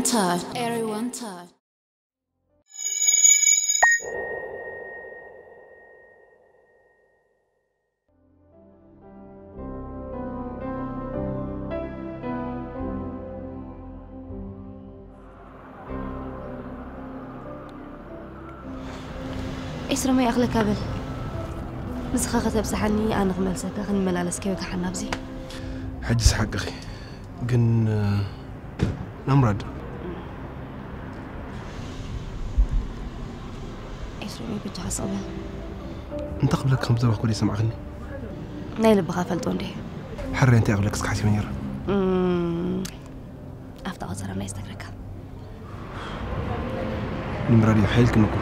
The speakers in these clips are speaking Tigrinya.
Touch. Everyone touch. ኤስሮም ይኣኽለካ በል። ንስኻ ከተብጽሓኒ ኣነ ክመልሰካ ክንመላለስ ከይወግሓና ኣብዚ። ሕጅስ ሓቅኺ። ግን፣ እ፣ ናምራድ። ኤፍሬም፣ በጃኻ ስቕ በል። እንታይ ክብለካ ከም ዝደለኹ እኮ ዘይሰማዕክኒ። ናይ ልብኻ ፈልጦ እንዴ? ሕራይ እንታይ ክብለካ እስከ ሓሲበ ነይረ። እም፣ ኣፍታ ቆጸራ ናይ ዝተግረካ። ንምራድ እዩ ሓይልክን እኮ።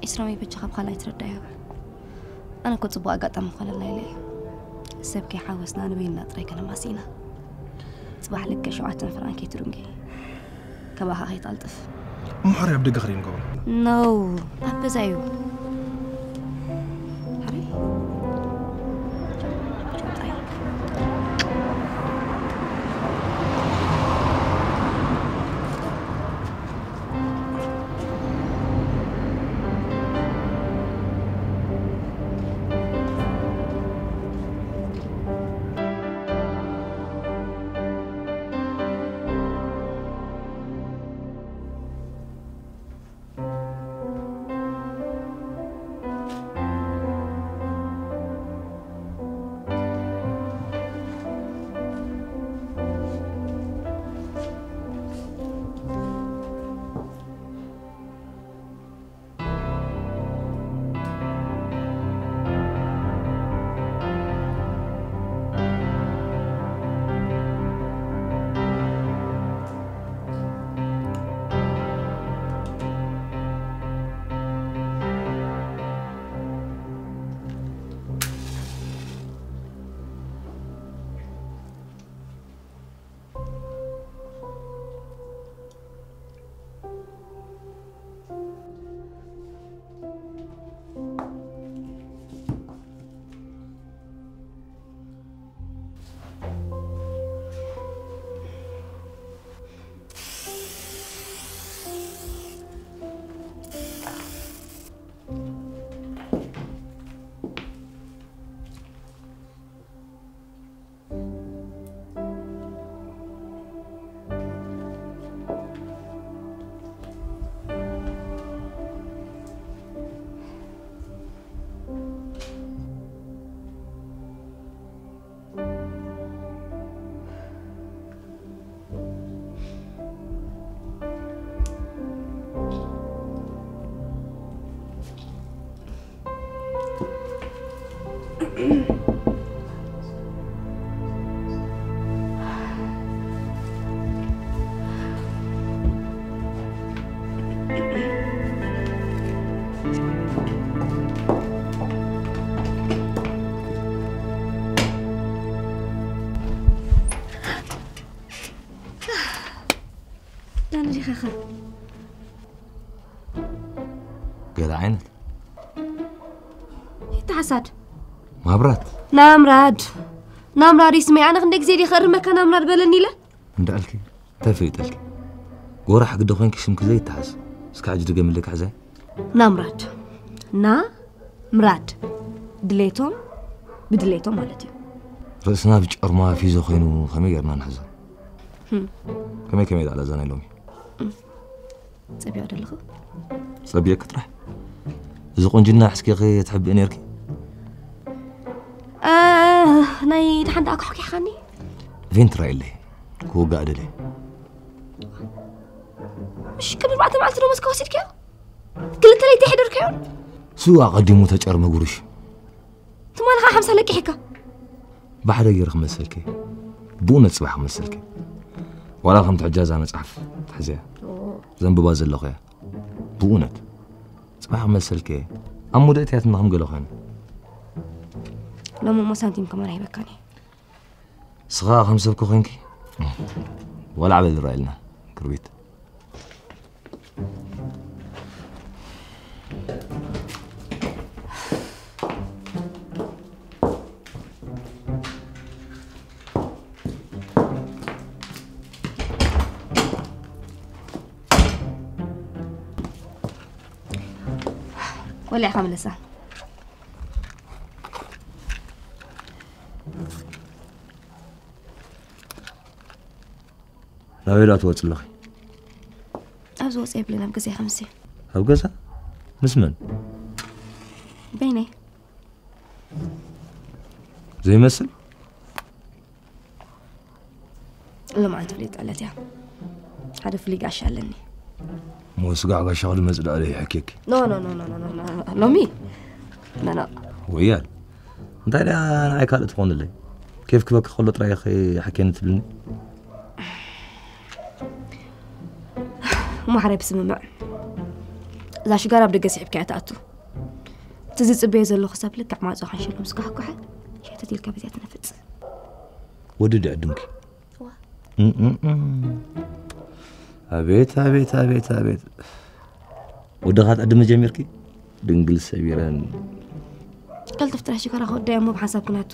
ኤፍሬም፣ በጃኻ ብኻልእ ኣይትረዳዮ። ኣነ እኮ ጽቡቕ ኣጋጣሚ ክኾነልና ኢለ እዩ። ሰብ ከይሓወስና ንበይንና ጥራይ ከነማሲ ኢና። ጽባሕ ልክዕ ሸውዓተ ፍራን ከይትድንጊ። ከባኻ ከይትቐልጥፍ። እሞ ሕራይ ኣብ ደገ ክርኢ ንገብሮ። ኖ፣ ኣብ ገዛ እዩ። ሕራይ? ቻው ጥራይ። ደህና ዲኻ ኸ? ገለ ዓይነት። ይተሓሳድ። ማብራት። ናምራድ። ናምራድ ይስመይ፣ ኣነ ክንደይ ግዜ ዲኸ እርመካ ናምራድ በለኒ ኢለ? እንዳልኪ፣ እንታይ ፈሊጠልኪ? ጎራሕ ግዲ ኮይንኪ ሽምኪ ዘይተሓዝ። እስከ ሕጂ ድገምልኪ ሕዛይ። ናምራድ። ናምራድ። ድሌቶም ብድሌቶም ማለት እዩ። ርእስና ብጨርማ ፊዞ ኮይኑ ከመይ ጌርና ንሕዞ? ህም። ከመይ ከመይ ዳኣ ላዛ ናይ ሎሚ? ጸቢቑ ደለኹ። ጸቢቑ ጥራሕ። እዚ ቁንጅና ሕስኪኺ ትሕብኢ ኔርኪ? እ፣ ናይ ደሓን ደኣ ኣኳሕኪሕካኒ? ቬንትራ የለይ። ክውጋእ ደልየ። ምሽ ቅድሚ ኣርባዕተ መዓልቲ ደሞዝካ ወሲድካዮ? ክልተ ለይቲ ኣይሕደርካዮን? ስዋ ኣቐዲሙ ተጨርመ ጉሩሽ። ትማሊ ኸዓ ሓምሳ ለቂሕካ። ብሓደ ገይረ ክመልሰልኪ። ብእውነት ጽባሕ ክመልሰልኪ። ዋላ ከምቲ ሕጂ እዛ መጽሓፍ ትሕዝያ። ኦ። ዘንብባ ዘለኹ እያ። ብእውነት። ጽባሕ ክመልሰልኪ። ኣብ ሙድእቲ እያ ትንኸም ገለ ኾይኑ። ሎሚ እሞ ሳንቲም ከማን ኣይበካን እየ። ስኻ ከም ሰብ ኮ ኮንኪ? ዋላ ዓበል ራኢልና፣ ክርቢት። በሊዕኻ ምለሳ። ናበይ ዶ ትወፂ ኣለኺ? ኣብዚ ወፂ የብልን፣ ኣብ ገዛ ከምሲ። ኣብ ገዛ? ምስ መን? በይነይ። ዘይመስል? ሎማዓንቲ ፍልይቲ ዕለት እያ። ሓደ ፍሉይ ጋሻ ኣለኒ። ሞ ስጋዕ ጋሻ ክድመፅ ደኣ ዶ ይሕኬኪ? ኖ ኖ ኖ ኖ ኖ ኖ ኖ ኖ ኖ ኖ ኖ። ወያል፣ እንታይ ደኣ ንዓይ ካልእ ትኾንለይ? ኬፍ ክበኪ ከሎ ጥራይ ኢኺ ሓኬኒ ትብልኒ? እሞ ሓራይ ብስምምዕ፣ እዛ ሽጋራ ኣብ ደገ ስሒብካያ ትኣቱ። እቲ ዝጽበዮ ዘለኹ ሰብ ልክዕ ማዕጾ ካንሸሎ ምስ ኳሕኳሐ፣ ሸተት ኢልካ በዚኣ ትነፍጽ። ወዲ ድዕድምኪ። ዋ። እም፣ እም፣ እም። ኣቤት፣ ኣቤት፣ ኣቤት፣ ኣቤት። ወድኻ ትዕድሚ ጀሚርኪ? ድንግል ሰቢረን። ቀልጥፍ ጥራሕ ሽጋራ ክወዳዮ እሞ ብሓንሳብ ክናቱ።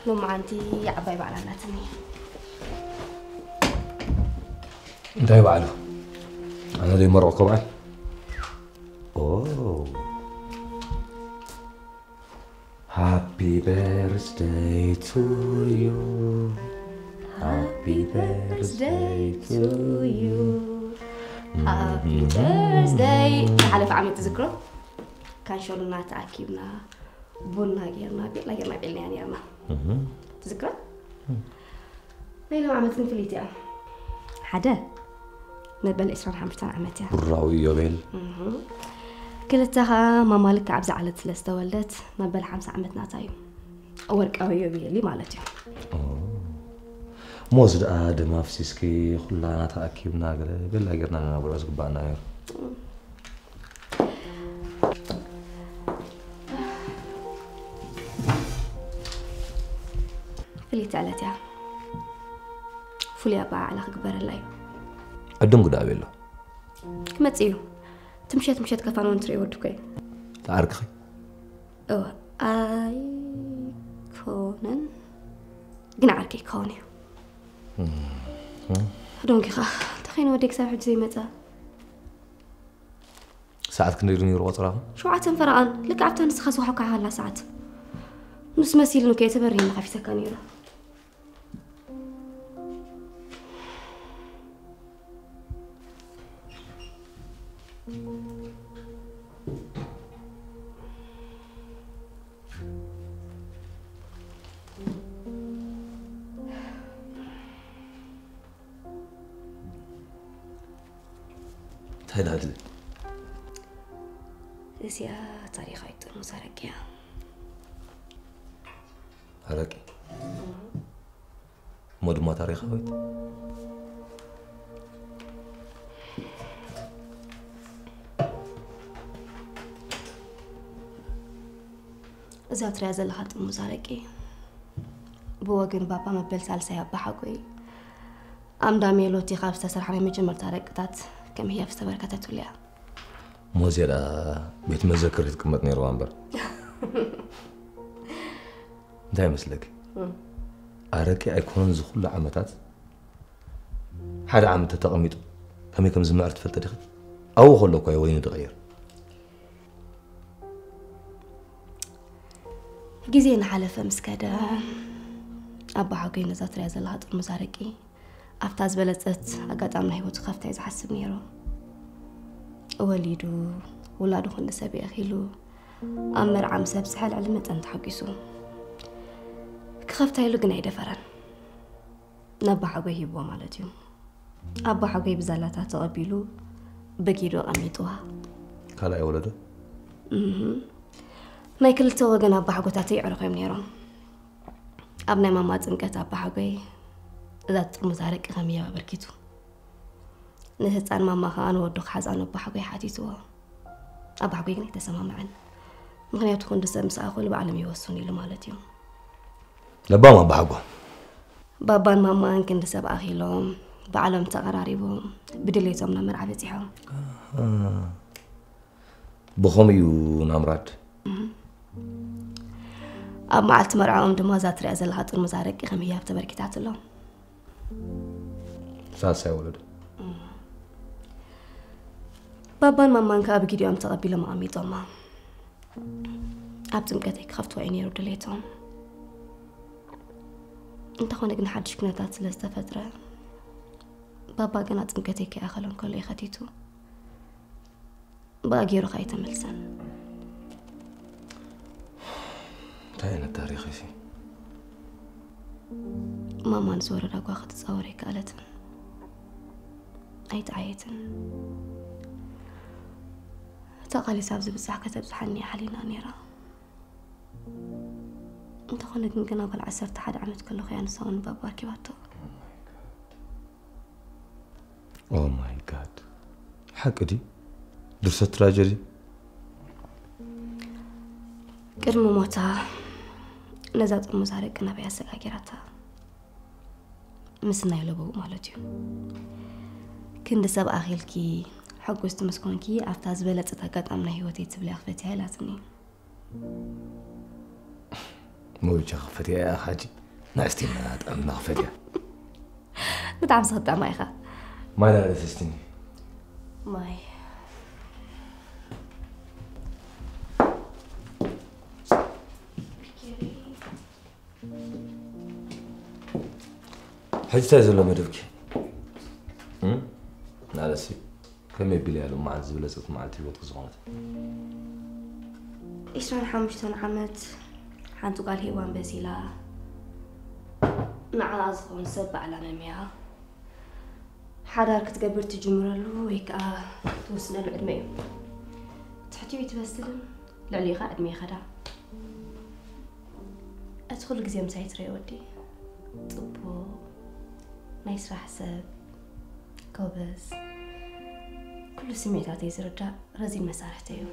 ሎማዓንቲ ዓባይ በዓል ኣላትኒ። እንታይ በዓሉ? ኣነ ዘይመረቕኮ በዓል? ኦ። Happy birthday to you. Happy birthday to you. Happy birthday. ዝሓለፈ ዓመት ትዝክሮ? ካንሸሉና ተኣኪብና፣ ቡና ጌርና፣ ቤላ ጌርና፣ ቤልናያ ኔርና። እህ። ትዝክራ? ናይ ሎም ዓመት ግን ፍልይቲ እያ። ሓደ፣ መበል ዕስራን ሓሙሽተን ዓመት እያ። ብራዊ ኢዮቤል። እህ። ክልተ ኸኣ፣ ማማ ልክዕ ኣብዛ ዕለት ስለ ዝተወልደት፣ መበል ሓምሳ ዓመት ናታ እዩ። ወርቃዊ ኢዮቤል ማለት እዩ። ኦ። ሞዝ ደኣ ደም ኣፍሲስኪ፣ ኩላና ተኣኪብና፣ ገለ ቤላ ጌርና ነናብርዖ ዝግባኣና ነይሩ። ፍልይቲ ዕለት እያ። ፍሉይ ኣበዓዕላ ክግበረላ እዩ። ዕድም ጉዳእ ኣሎ። ክመጽእ እዩ። እቲ ምሸት ምሸት ከፋን እውን ትርእይ ወዲ እኮ እዩ። ተዓርክኺ? እወ፣ ኣይኮነን። ግን ዓርከይ ክኸውን እዩ። እህ። ዶንኪ ኸኣ፣ እንታይ ኾይኑ ወደይ ክሳብ ሕጂ ዘይመጸ? ሰዓት ክንደይ ዶ ነይሩ ቆጸራኹም? ሸውዓተን ፈረቓን፣ ልክዕ ኣብታ ንስኻ ዝወሃብካያ ሃላ ሰዓት። ንሱ መሲሉኒ ከይተበርሂኒ ከፊተካ ነይሩ። እንታይ ደኣ ትብል? እዚኣ ታሪኻዊት ጥርሙዝ ኣረቂ እያ። ኣረቂ? እሞ ድማ ታሪኻዊት። እዛ ትሪኣ ዘለኻ ጥርሙዝ ኣረቂ ብወገን ባባ መበል ሳልሳይ ኣባሓጎይ ኣምዳ ሜሎቲ ካብ ዝተሰርሓ ናይ መጀመርታ ኣረቅታት ከም ህያብ ዝተበርከተትሉ እያ። እሞ እዚኣ ደኣ ቤት መዘክር ክትቅመጥ ነይርዋ እምበር። እንታይ ይመስለኪ? እም። ኣረቂ ኣይኮነን እዚ ኩሉ ዓመታት ሓደ ዓመት ተተቐሚጡ ከመይ ከም ዝምዕር ትፈልጢ ዲኺ? ኣብኡ ከሎ እኮ እዩ ወይኒ ዝቕይር። ግዜ እናሓለፈ ምስ ከደ፣ ኣባሓጎይ ነዛ ትሪኣ ዘለኻ ጥርሙዝ ኣረቂ ኣብታ ዝበለጸት ኣጋጣሚ ናይ ህይወቱ ክኸፍታ እዩ ዝሓስብ ነይሩ። ወሊዱ፣ ውላዱ ክንዲ ሰብ የእኺሉ፣ ኣብ መርዓ ምስ ኣብጽሐ ልዕሊ መጠን ተሓጒሱ። ክኸፍታ ኢሉ ግን ኣይደፈረን። ነባሓጎይ ሂብዎ ማለት እዩ። ኣባሓጎይ ብዛላታ ተቐቢሉ በጊዱ ኣቐሚጥዋ። ካልኣይ ወለዶ? እህ። ናይ ክልተ ወገን ኣባሓጎታተይ ኣዕሩኽ እዮም ነይሮም። ኣብ ናይ ማማ ጽምቀት ኣባሓጎይ እዛ ጥርሙዝ ኣረቂ ከም ህያብ ኣበርኪቱ። ንህጻን ማማ ከኣ ንወዱ ክሓዛ ነባሓጎይ ሓቲትዎ። ኣባሓጎይ ግን ኣይተሰማምዐን። ምኽንያቱ ክንዲ ሰብ ምስ ኣኸሉ ባዕሎም ይወስኑ ኢሉ ማለት እዩ። ለባም ኣባሓጎ። ባባን ማማን ክንዲ ሰብ ኣኺሎም፣ ባዕሎም ተቐራሪቦም፣ ብድሌቶም ናብ መርዓ በጺሖም። ኣሃ። ብኸምኡ እዩ ናምራድ። እህ። ኣብ መዓልቲ መርዓኦም ድማ እዛ ትሪኣ ዘለኻ ጥርሙዝ ኣረቂ ከም ህያብ ተበርኪታትሎም። ሳልሳይ ወለዶ። ባባን ማማን ከዓ ብጊዲኦም ተቐቢሎም ኣቐሚጦማ። ኣብ ጥምቀተይ ክኸፍትዎ እዩ ነይሩ ድሌቶም። እንተኾነ ግን ሓድሽ ኩነታት ስለ ዝተፈጥረ ባባ ገና ጥምቀተይ ከይኣኸለ እንከሎ እዩ ኸቲቱ። ብኣ ገይሩ ኸኣ ኣይተመልሰን። እንታይ ዓይነት ታሪኽ እዩ? ማማ ንዝወረዳ ጓ ክትፃወር ኣይከኣለትን ኣይተዓየትን። እታ ቃሊስ ኣብ ዝብዛሕ ከተብዝሓኒ እያ ሓሊና ነይራ። እንተኾነ ግን ገና ጓል ዓሰርተ ሓደ ዓመት ከለኹ እያ ንሳውን ባባ ኣርኪባቶ። ኦ ማይ ጋድ፣ ሓቂ ድዩ? ድርሰት ትራጀዲ። ቅድሚ ሞታ ነዛ ጥርሙዝ ኣረቂ ናበይ ኣሰጋጊራታ። ምስ ናይ ለበው ማለት እዩ። ክንዲ ሰብ ኣኺልኪ ሕጉስቲ ምስ ኮንኪ ኣብታ ዝበለጸት ኣጋጣሚ ናይ ህይወተይ ትብልያ ክፈትያ ኢላትኒ። መውጫ ክፈትያ እያ ሓጂ። ንእስቲ መናጣም ንኽፈትያ። ብጣዕሚ ስኽጣማ ኢኻ። ማይ ዳለስ እስቲኒ። ማይ ሕጂ እንታይ ዘሎ መደብኪ? እም? ናለሲ ከመይ ቢልያ ሎማዓንቲ ዝበለጸት መዓልቲ ህይወትኪ ዝኾነት? ዒስራን ሓሙሽተን ዓመት ሓንቲ ጓል ሄዋን በሲላ ንዓኣ ዝኸውን ሰብ ባዕላ መምያ ሓዳር ክትገብር ትጅምረሉ ወይ ከዓ ትውስነሉ ዕድመ እዩ። ትሕቲኡ ትበስልን ልዕሊኡ ከዓ ዕድመ ይኸዳ። እቲ ኩሉ ግዜ ምሳይ ትረዮ ወዲ ፅቡቕ ናይ ስራሕ ሰብ ጎበዝ፣ ኩሉ ስምዒታተይ ዝርዳእ ረዚን መሳርሕተይ እዩ።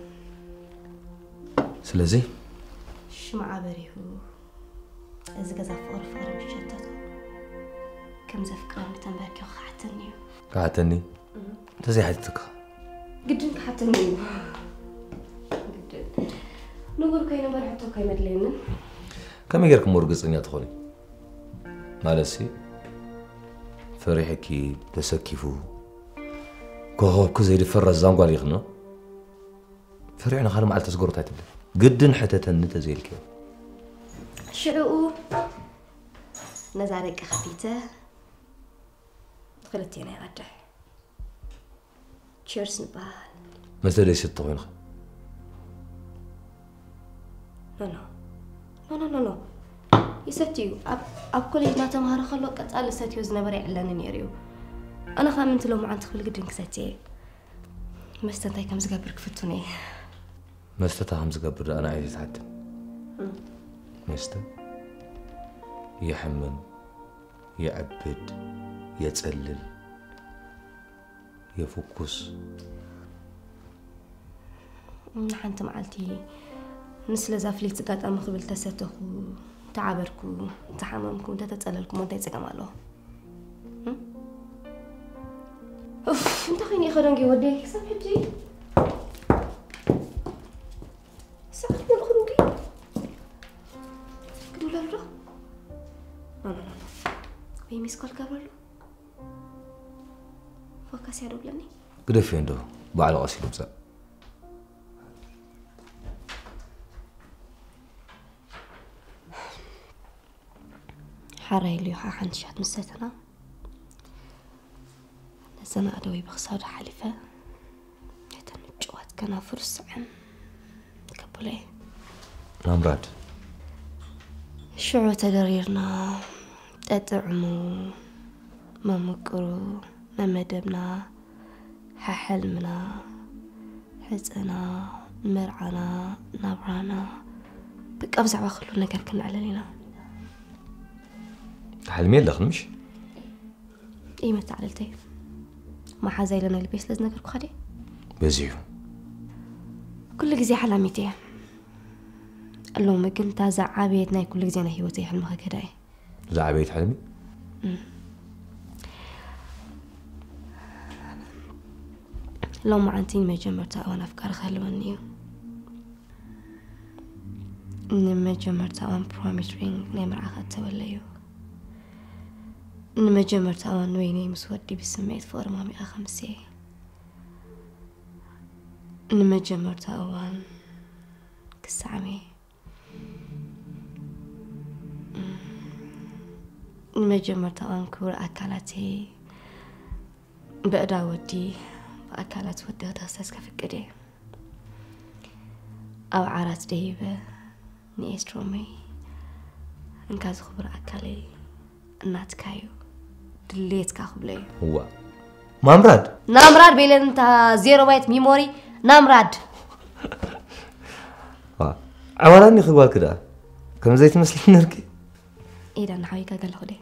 ስለዚ ሽምዓ በሪሁ እዚ ገዛ ፍቕሪ ፍቕሪ ምስ ሸተቶ ከም ዘፍቅረኒ ተንበርኪኹ ክሓተኒ እዩ። ክሓተኒ እንተዘይሓቲትካ ግድን ክሓተኒ እዩ። ግድን ንጉር ከይነበር ሕቶ ከይመድለየንን ከመይ ጌርክሞ ርግፀኛ ትኾኒ? ማለትሲ ፈሪሕኪ ተሰኪፉ ኮኸብኪ ዘይድፈር ረዛን ጓል ይኽኖ ፈሪሑ ንኻል መዓልቲ ተስገሩት ኣይትብል ግድን ሕተተኒ ተዘይልክዮ ሽዕኡ ነዛ ደቂ ከፊተ ክልቴና ይቐድሕ ቸርስ ንበሃል መስተ ደይሰቲ ኮይንኻ ኖ ኖ ኖ ኖ ይሰቲ እዩ ኣብ ኮሌጅ እናተምሃረ ከሎ ቀፃሊ ሰትዮ ዝነበረ ይዕለኒ ነይሩ እዩ ኣነ ከዓ ምንቲ ሎማዓንቲ ክብል ግድን ክሰቲ እየ መስተ እንታይ ከም ዝገብር ክፍቱን እየ መስተ እንታይ ከም ዝገብር ደኣ ንዓይ ዘይትሓትን መስተ የሕምም የዕብድ የፀልል የፍኩስ ሓንቲ መዓልቲ ንስለዛ ፍልይቲ ኣጋጣሚ ክብል ተሰተኹ ተዓበድኩ ተሓመምኩ እንተተፀለልኩሞ እንታይ ፀገም ኣለዎ እንታይ ኮይኑ ኢኸ ደንጊ ወደይ ክሳብ ሕጂ ሰዓት ሙሉ ክንዲ ክድውለሉ ዶ ወይ ሚስኮል ገብረሉ ፎካስ ያደውለኒ ግደፊ እንዶ ባዕሉ ቀስ ይምፃእ ሓራይ ኢሉ ኢኻ ሓንቲ ሻት ምስ ሰተና ነዘን ኣእደወይ ብኽሳዱ ሓሊፈ ነተን ምጭዋት ከናፍሩ ስዐም ከብሎ እየ ናምራድ ሽዑ ተደሪርና ጠጥዕሙ መምቅሩ መመደብና ሓሕልምና ሕፅና መርዓና ናብራና በቃ ብዛዕባ ኩሉ ነገር ክነዕልል ኢና ተሓልሚ ኣለኽን ምሽ እይ መተዓልልተይ መሓዛ ኢለ ናይ ልበይ ስለ ዝነገርኩኻ ድየ በዚሑ ኩሉ ግዜ ሓላሚት እየ ሎሚ ግን እታ ዝዓበየት ናይ ኩሉ ግዜ ናይ ህይወተይ ሕልሚ ከክህዳ እየ ዝዓበየት ሕልሚ ሎማዓንቲ ንመጀመርታ እዋን ኣፍቃሪ ክህልወኒ እዩ ንመጀመርታ እዋን ፕሮሚስ ሪንግ ናይ መርዓ ከተበለዩ። ንመጀመርታ እዋን ወይነይ ምስ ወዲ ብስምዒት ፍቕሪ ማሚኣ ከምስየ። ንመጀመርታ እዋን ክሳዕመ። ንመጀመርታ እዋን ክቡር ኣካላተይ ብእዳ ወዲ ብኣካላት ወዲ ክተኽሰስ ከፍቅድ እየ። ኣብ ዓራት ደይበ ንኤስትሮመይ እንካ ዝኽቡር ኣካለይ እናትካዩ ድሌትካ ክብለዩ። እዋ። ማምራድ። ናምራድ ቤለን እንታ ዜሮ ባይት ሚሞሪ ናምራድ። ዋ፣ ዓዋላኒ ክጓልክ ደኣ። ከም ዘይትመስሊ ነርኪ። ኤዳ ንሓወይ ጋገለኹ ደ።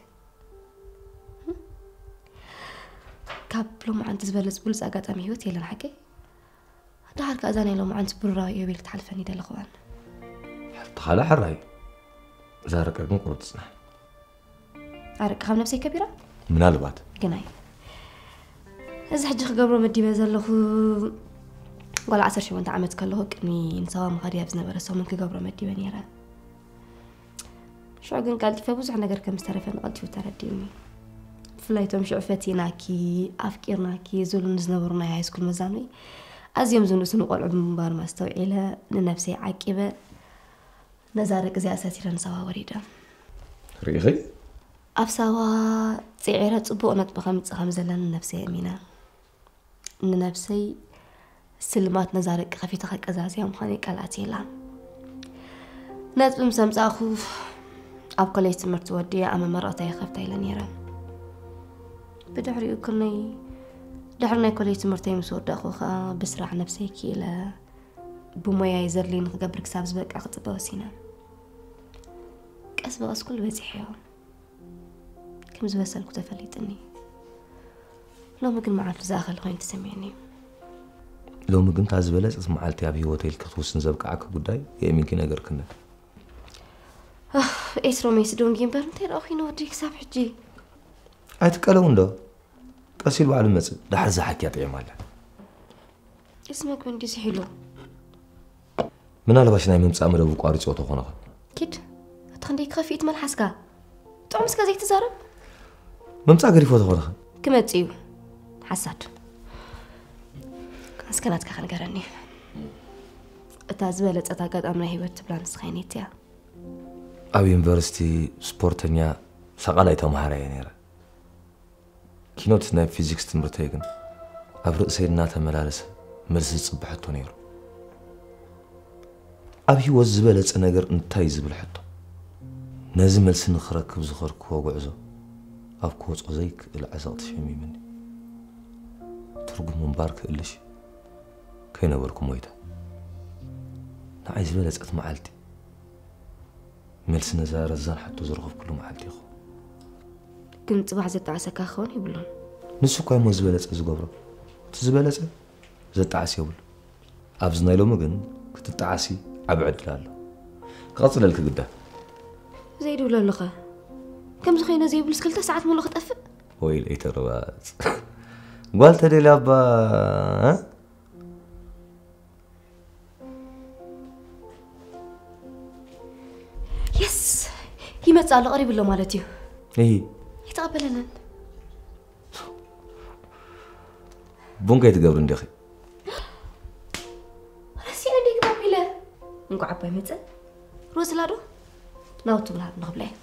ካብ ሎማዓንቲ ዝበለጽ ብሉጽ ኣጋጣሚ ህይወት የለን ሓቂ። ደሓር ከኣ እዛ ናይ ሎማዓንቲ ብሩራዊ እዮቤል ክትሓልፈኒ ደለኹዋን። ተኻለ ሓራይ። እዛ ረቀ ግን ቁሩብ ትጽናሕ። ኣረቂ ካብ ነብሰይ ከቢራ? ምናልባት። ግናይ። እዚ ሕጂ ክገብሮ መዲበ ዘለኹ ጓል ዓሰርተ ሸሞንተ ዓመት ከለኹ ቅድሚ ንሳዋ ምኻድያ ኣብ ዝነበረ ሰሙን ክገብሮ መዲበ ነይረ። ሽዑ ግን ቀልጢፈ ብዙሕ ነገር ከም ዝተረፈኒ ቀልጢፉ ተረዲኡኒ። ብፍላይ እቶም ሽዑ ፈቲናኪ፣ ኣፍቂርናኪ ዝብሉኒ ዝነበሩ ናይ ሃይስኩል መዛኑይ ኣዝዮም ዝንእሱኒ ቆልዑ ብምንባሮም ኣስተውዒለ ንነብሰይ ዓቂበ ነዛ ደቂ እዚኣ ሰቲረ ንሳዋ ወሪደ። ርኢኺ? ኣብ ሳዋ ጽዒረ ጽቡቕ ነጥቢ ከምጽእ ከም ዘለኒ ንነብሰይ ኣሚነ። ንነብሰይ ስልማት ነዛ ደቂ ከፊተ ከቀዛዝያ ምዃነይ ቃል ኣትየላ። ነጥቢ ምስ ኣምጻእኩ ኣብ ኮሌጅ ትምህርቲ ወዲየ ኣብ መመረቕታ ይኸፍታ ኢለ ነይረ። ብድሕሪኡ ክንይ ድሕሪ ናይ ኮሌጅ ትምህርተይ ምስ ወዳእኩ ኸኣ ብስራሕ ነብሰይ ክኢለ ብሞያይ ዘድልይ ንክገብር ክሳብ ዝበቅዕ ክጽበ ወሲነ። ቀስ ብቐስ ኩሉ በጺሐዮ። ከም ዝበሰልኩ ተፈሊጥኒ። ሎሚ ግን መዓልቱ ዝኣኸለ ኮይኑ ተሰሚዕኒ። ሎሚ ግን እታ ዝበለጸት መዓልቲ ኣብ ህይወተይ ኢልኪ ክትውስን ዘብቅዓኪ ጉዳይ የእሚንኪ ነገርክኒ። ኣህ፣ ኤስሮሜስ ዶንጊ እምበር እንታይ ደኣ ኮይኑ ወዲ ክሳብ ሕጂ? ኣይትቀለውን ዶ? ቀስ ኢሉ ባዕሉ መጽእ። ደሓር ዝሓኪያ ጥዒማ ኣላ። እዚ መግቢ እንዲ ዝሒሉ። ምናልባሽ ናይ ምምጻእ መደቡ ቋሪጽዎ ተኾነ ኸ? ኪድ፣ ኣታ ክንደይ ክኸፍእ እቲ መልሓስካ? ጥዑም እስከ ዘይትዛረብ። ምምጻእ ገዲፎ ተኾነ ኸ? ክመጽእ እዩ። ሓሳድ። እስከ ናትካ ክንገረኒ። እታ ዝበለጸት ኣጋጣሚ ናይ ህይወት ትብላ ንስኻ ኣይነትያ። ኣብ ዩኒቨርሲቲ ስፖርተኛ ሰቓላይ ተምሃራይ እየ ነይረ። ኪኖት ናይ ፊዚክስ ትምህርተይ ግን ኣብ ርእሰይ እናተመላለሰ መልሲ ዝጽበ ሕቶ ነይሩ። ኣብ ህይወት ዝበለጸ ነገር እንታይ ዝብል ሕቶ። ነዚ መልሲ ንኽረክብ ዝኸድክዎ ጉዕዞ ኣብ ክወጾ ዘይክእል ዓዘቕቲ ሸሚምኒ። ትርጉም ምንባር ክእልሽ ከይነበርኩ ሞይተ። ንዓይ ዝበለጸት መዓልቲ መልሲ ነዛ ረዛን ሕቶ ዝረኸብኩሉ መዓልቲ ይኸውን። ግን ጽባሕ ዘጣዕሰካ ክኸውን የብሉን። ንሱ እኳ እሞ ዝበለጸ ዝገብሮ። እቲ ዝበለጸ ዘጣዕስ የብሉ። ኣብዚ ናይ ሎሚ ግን ክትጣዓሲ ዓቢ ዕድል ኣሎ። ክቐጽለልኪ ግዳ። ዘይድውለሉኸ? ከምዚ ኮይነ ዘይብሉስ ክልተ ሰዓት ሙሉ ክጠፍእ? ወይ ለይተረባጽ። ጓል ተደልያ እባ፣ እ? የስ! ይመጽእ ኣሎ፣ ቀሪቡ ኣሎ ማለት እዩ። እሂ። ኣይተቐበለንን። ቡን ከይትገብሪ እንዲኺ። ረሲዐ እንዲግባብ ኢለ። እንኳዕ ኣባይ መጸ። ሮዝላ ዶ? ናውቲ ብላ ንኽብላ እየ።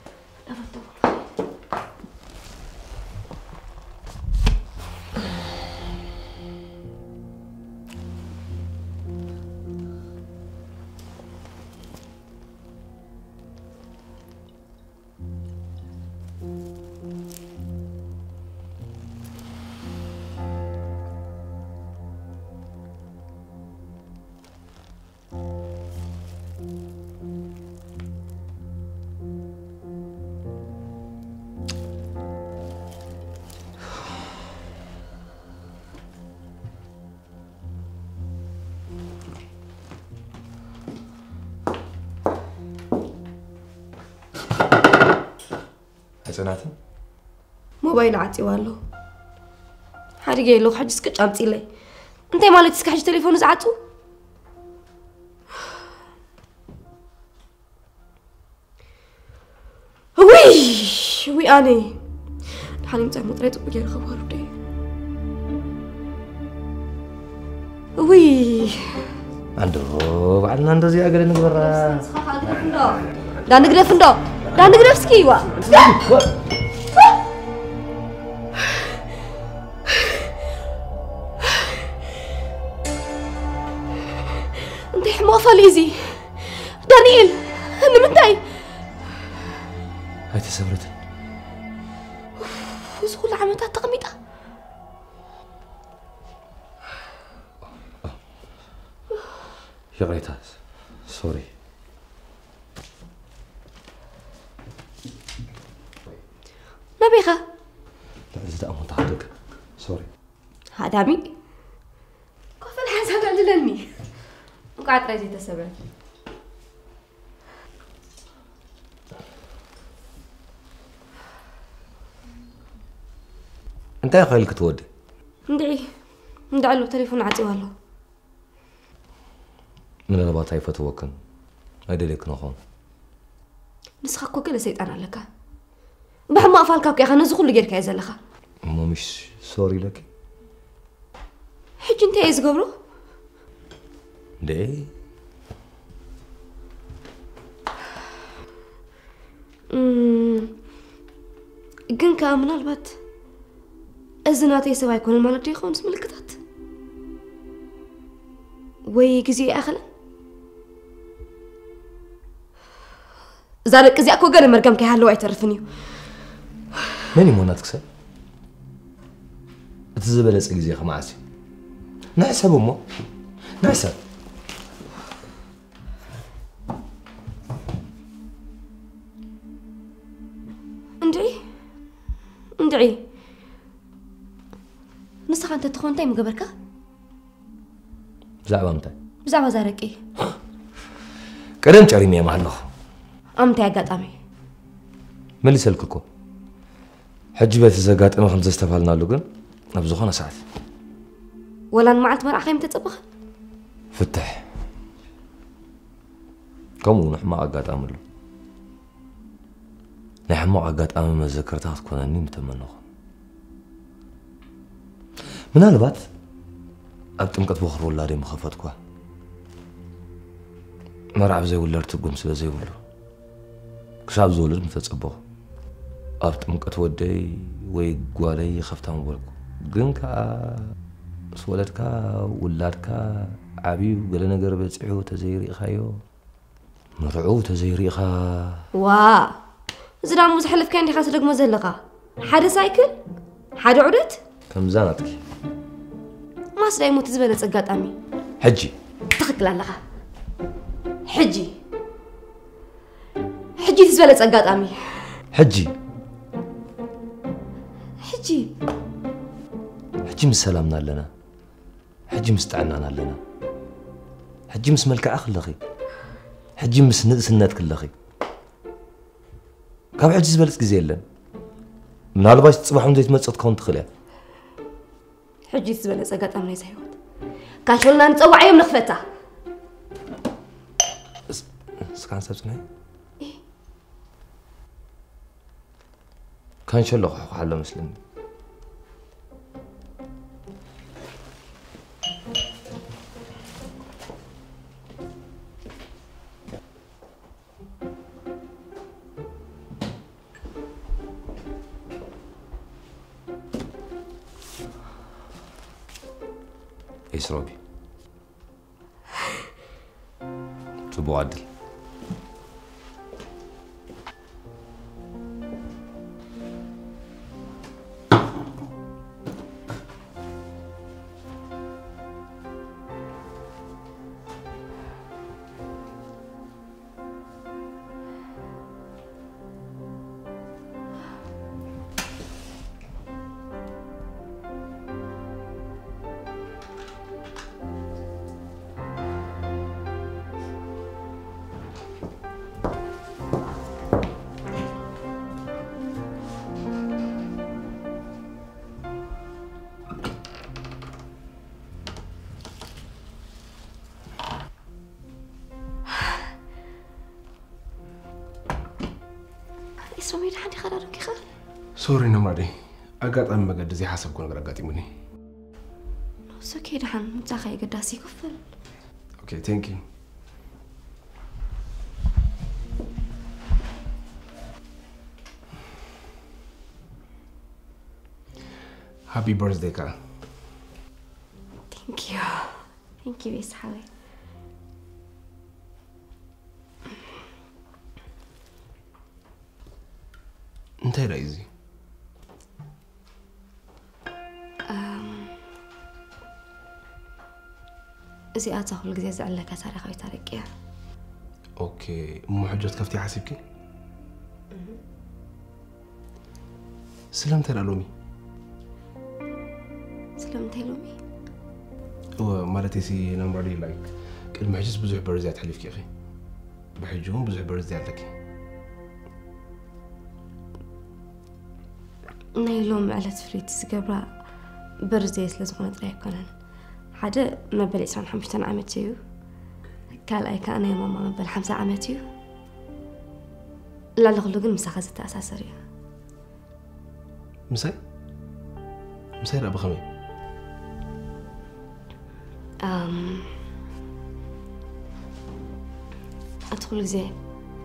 ኣይጸናትን? ሞባይል ዓጺዋ ኣሎ። ሓዲገ ኣለኹ፣ ሕጂ እስኪ ጫምጺለይ። እንታይ ማለት እስኪ ሕጂ ቴሌፎኑ ዝዓጹ? እሽ፣ ውይ ኣነ። ደሓን ይምጻእ እሞ ጥራይ ጽቡቅ ገይረ ከዋርዶ እየ። ውይ። ኣንዶ፣ ባዕልና እንደዚኣ ገለ ንግበራ። ንስኻ ኸኣ ግደፍ እንዶ። ዳ ንግደፍ እንዶ። ዳ ንግደፍ እስኪ፣ ዋ። እንታይ ሕማቕ ፋል እዩ እዚ? ዳንኤል፣ ንምንታይ? ኣይተሰብረትን። እዚ ኩሉ ዓመታት ተቐሚጣ? ይቕሬታ፣ ሶሪ። ናበይኻ? እዚ ደኣ እሞ እንተሃለካ፣ ሶሪ። ሃዳሚ፣ ኮፈል ሓንሳብ ተዕልለኒ። እንቋዕ ጥራይ ዘይተሰብረ። እንታይ ኾይልክ ትወዲ? እንድዒ፣ እንድዒ ኣሎ፣ ተሌፎን ዓጺዋ ኣሎ። ምናልባት ኣይፈትወክን፣ ኣይደልየክን ኾን። ንስኻ እኮ ገለ ሰይጣን ኣለካ። ብሕማቕ ፋልካ እኮ ኢኻ ነዚ ኩሉ ጌርካዮ ዘለኻ። እሞ ምሽ ሶሪ ኢለኪ? ሕጂ እንታይ እየ ዝገብሮ? እንዴ? እም፣ ግን ከኣ ምናልባት እዚ ናተይ ሰብ ኣይኮነን ማለት ዶ ይኸውንስ ምልክታት? ወይ ግዜ ኣይኣኸለን? እዛ ደቂ እዚኣ እኮ ገለ መርገም ከይሃለዋ ኣይተርፍን እዩ። መን እዩ ናትክ ሰብ? እቲ ዝበለጸ ግዜ ከ መዓስ እዩ? ንሕሰብ እሞ፣ ንሕሰብ። እንድዒ፣ እንድዒ። ንስኻ እንተ ትኾን እንታይ ምገበርካ? ብዛዕባ ምንታይ? ብዛዕባ እዛ ደቂ። ቀደም ጨሪመ እየ ኣለኹ። ኣብ ምንታይ ኣጋጣሚ? መሊሰልኪ እኮ። ሕጂ በቲ ዘጋጠመ ከም ዘስተፋልናሉ ግን ኣብ ዝኾነ ሰዓት። ወላ ንመዓልቲ መርዓ ከይምተጸበኸ? ፍትሕ። ከምኡ እውን ሕማቕ ኣጋጣሚ ኣሎ። ናይ ሕማቕ ኣጋጣሚ መዘከርታ ክትኮነኒ ምተመነኹ። ምናልባት ኣብ ጥምቀት በኹሪ ውላደይ ምኸፈትኳ። መርዓ ብዘይ ውላድ ትርጉም ስለ ዘይብሉ፣ ክሳብ ዝወልድ ምተጸበኹ። ኣብ ጥምቀት ወደይ ወይ ጓለይ ይኸፍታ ምበልኩ። ግን ከኣ ምስ ወለድካ፣ ውላድካ ዓብዩ፣ ገለ ነገር በጺሑ ተዘይርኢኻዮ፣ መርዕኡ ተዘይርኢኻ። ዋ፣ እዚ ዳሞ ዝሓለፍካዮ እንዲኻ ትደግሞ ዘለኻ። ሓደ ሳይክል፣ ሓደ ዑደት። ከምዛ ናትኪ። ማስዳ እዩ ሞት ዝበለጸ ኣጋጣሚ። ሕጂ። ትኽክል ኣለኻ። ሕጂ። ሕጂ እቲ ዝበለጸ ኣጋጣሚ። ሕጂ። ሕጂ። ሕጂ ምስ ሰላምና ኣለና። ሕጂ ምስ ጥዕናና ኣለና። ሕጂ ምስ መልክዕኺ ኣለኺ። ሕጂ ምስ ንእስነትኪ ኣለኺ። ካብ ሕጂ ዝበለጽ ግዜ የለን። ምናልባሽ ጽባሕ እውን ዘይትመጽእ ክትከውን ትኽእል እያ። ሕጂ እቲ ዝበለጸ ኣጋጣሚ ናይዛ ህይወት። ካንሸሎና ንጸዋዓዮም ንኽፈታ። እስ-፣ እስካን ሰብ ጽንሒ? ካንሸሎ ክሕኩሓሎ መስለኒ። ኤስሮቢ፣ ጽቡቕ ዕድል። ኣራርኪኻ? ሶሪ ነምራደይ፣ ኣጋጣሚ መገዲ ዘይሓሰብኩ ነገር ኣጋጢሙኒ። ሶኬ ደሓን ምጻኻ የገዳሲ ይክፈል። ኦኬ፣ thank you። ሃፒ በርዝደይ ከኣ። Thank you. Thank you ቤስ ሓወይ። እንታይ ደኣ እዚ? እዚኣ እታ ኩሉ ግዜ ዝዕለካ ታሪኻዊት ታሪኽ እያ። ኦኬ፣ እሞ ሕጆት ከፍቲ ሓሲብኪ? ስለምንታይ ደኣ ሎሚ? ስለምንታይ ሎሚ? እወ፣ ማለት ሲ ነምራዲ ላይክ ቅድሚ ሕጅስ ብዙሕ በርዝያ ትሕሊፍኪ ኢኺ። ብሕጂ እውን ብዙሕ በርዝያ ኣለኪ። ናይ ሎም ዕለት ፍልይቲ ዝገብራ በርዝደይ ስለ ዝኾነ ጥራይ ኣይኮነን። ሓደ መበል ዕስራን ሓሙሽተን ዓመት እዩ። ካልኣይ ከዓ ናይ ማማ መበል ሓምሳ ዓመት እዩ። ልዕሊ ኩሉ ግን ምሳኻ ዝተኣሳሰር እዩ። ምሳይ? ምሳይ ደኣ ብኸመይ? ኣም፣ ኣቲ ኩሉ ግዜ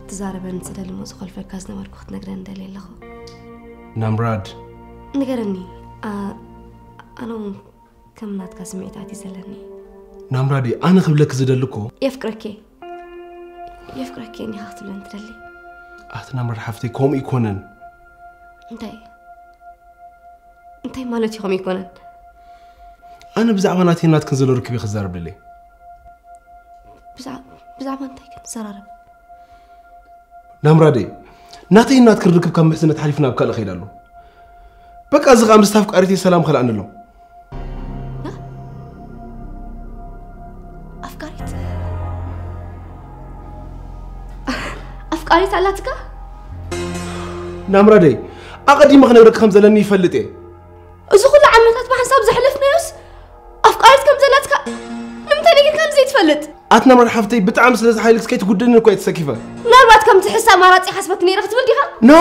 ትዛረበን ትደሊ ሞ ዝኸልፈልካ ዝነበርኩ ክትነግረን ደልየ ኣለኹ። ናምራድ። ንገረኒ። ኣ-፣ ኣነ እውን ከም ናትካ ስምዒታት እዩ ዘለኒ። ናምራዲ፣ ኣነ ክብለኪ ዝደሊ እኮ። የፍቅረኪ። የፍቅረኪ እኒኻ ክትብለኒ ትደሊ። ኣቲ ናምራድ ሓፍተይ፣ ከምኡ ይኮነን። እንታይ? እንታይ ማለት እዩ ከምኡ ይኮነን? ኣነ ብዛዕባ ናተይ ናትክን ዘሎ ርክብ እየ ክዛረብ ደለየ። ብዛ-፣ ብዛዕባ እንታይ ክንዘራረብ? ናምራደይ፣ ናተይ ናትክን ርክብ ካብ ምሕዝነት ሓሊፍና ኣብ ካልእ ከይድ ኣሎ። በቃ፣ እዚ ኸኣ ምስቲ ኣፍቃሪተይ ሰላም ከልኣኒ ኣሎ። ና? ኣፍቃሪት? ኣፍቃሪት ኣላትካ? ናምራደይ፣ ኣቐዲመ ክነግረኪ ከም ዘለኒ ይፈልጥ እየ። እዚ ኩሉ ዓመታት ብሓንሳብ ዘሕለፍናዮስ ኣፍቃሪት ከም ዘላትካ ንምንታይ ነጊርካኒ ዘይትፈልጥ? ኣቲ ናምራድ ሓፍተይ፣ ብጣዕሚ ስለ ዝሓይልክስ ከይትጉድእኒ እኮ እየ ተሰኪፈ። ምናልባት ከምቲ ሕሳ ኣማራጺ ሓስበክ ነይረ ክትብል ዲኻ? ኖ!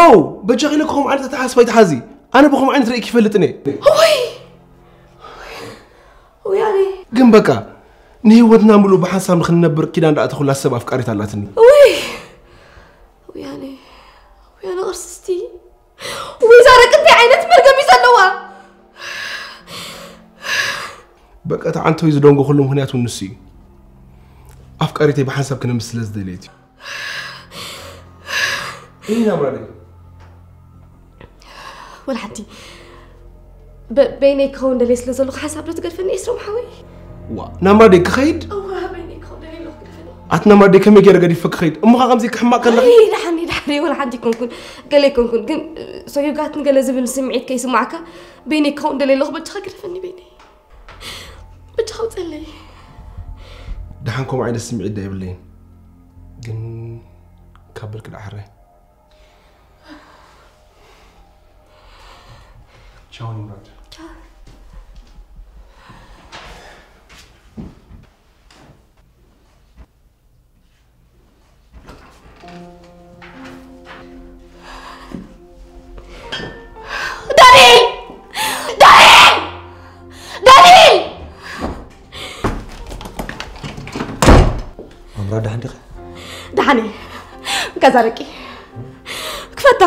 በጃኺ ኢለኪ ከምኡ ዓይነት ኣተሓሳስባ ኣይትሓዚ። ኣነ ብኸምኡ ዓይነት ርእይኪ ይፈልጥን እየ። ወይ! ወይ ኣነ! ግን በቃ፣ ንህይወትና ምሉእ ብሓንሳብ ንኽንነብር ኪዳን ደኣተኹላ ሰብ ኣፍቃሪት ኣላትኒ። ወይ! ወይ ኣነ! ወይ ኣነ ቅርስቲ! ወይ እዛ ደቂ እንታይ ዓይነት መርገም እዩ ዘለዋ? በቃ፣ እቲ ዓንቶይ ዝደንጎ ኩሉ ምኽንያት እውን ንሱ እዩ። ኣፍቃሪተይ ብሓንሳብ ክነምስ ስለ ዝደለየት እዩ። እይ ናብራለይ። ወላ ሓንቲ። በ-፣ በይነይ ክኸውን ደልየ ስለ ዘለኹ ሓንሳብ ዶ ትገድፈኒ ኤስሮም ሓወይ? ዋ፣ ናምራደይ ክኸይድ? እዋ፣ በይነይ ክኸውን ደልየ ኣለኹ፣ ግደፈኒ። ኣቲ ናምራደይ ከመይ ገይረ ገዲፈ ክኸይድ? እሞ ኸኣ ከምዚ ክሕማቕ ከለኺ? ኣይ፣ ደሓን፣ ደሓን፣ ወላ ሓንቲ ኣይኮንኩን። ገለ ኣይኮንኩን። ግን፣ ሶዮጋትን ገለ ዝብል ስምዒት ከይስማዓካ፣ በይነይ ክኸውን ደልየ ኣለኹ፣ በጃኻ ግደፈኒ በይነይ። በጃኻ ውፀለይ። ደሓን ከምኡ ዓይነት ስምዒት ዶ የብለይን? ግን ካብ በልኪ ደኣ ሕራይ። ቻው ንምራድ። ቻው። ዳንኤል! ዳንኤል! ዳንኤል! ኣምራ ደሓን ዲኻ? ደሓን እየ። ገዛ ደቂ ክፈታ።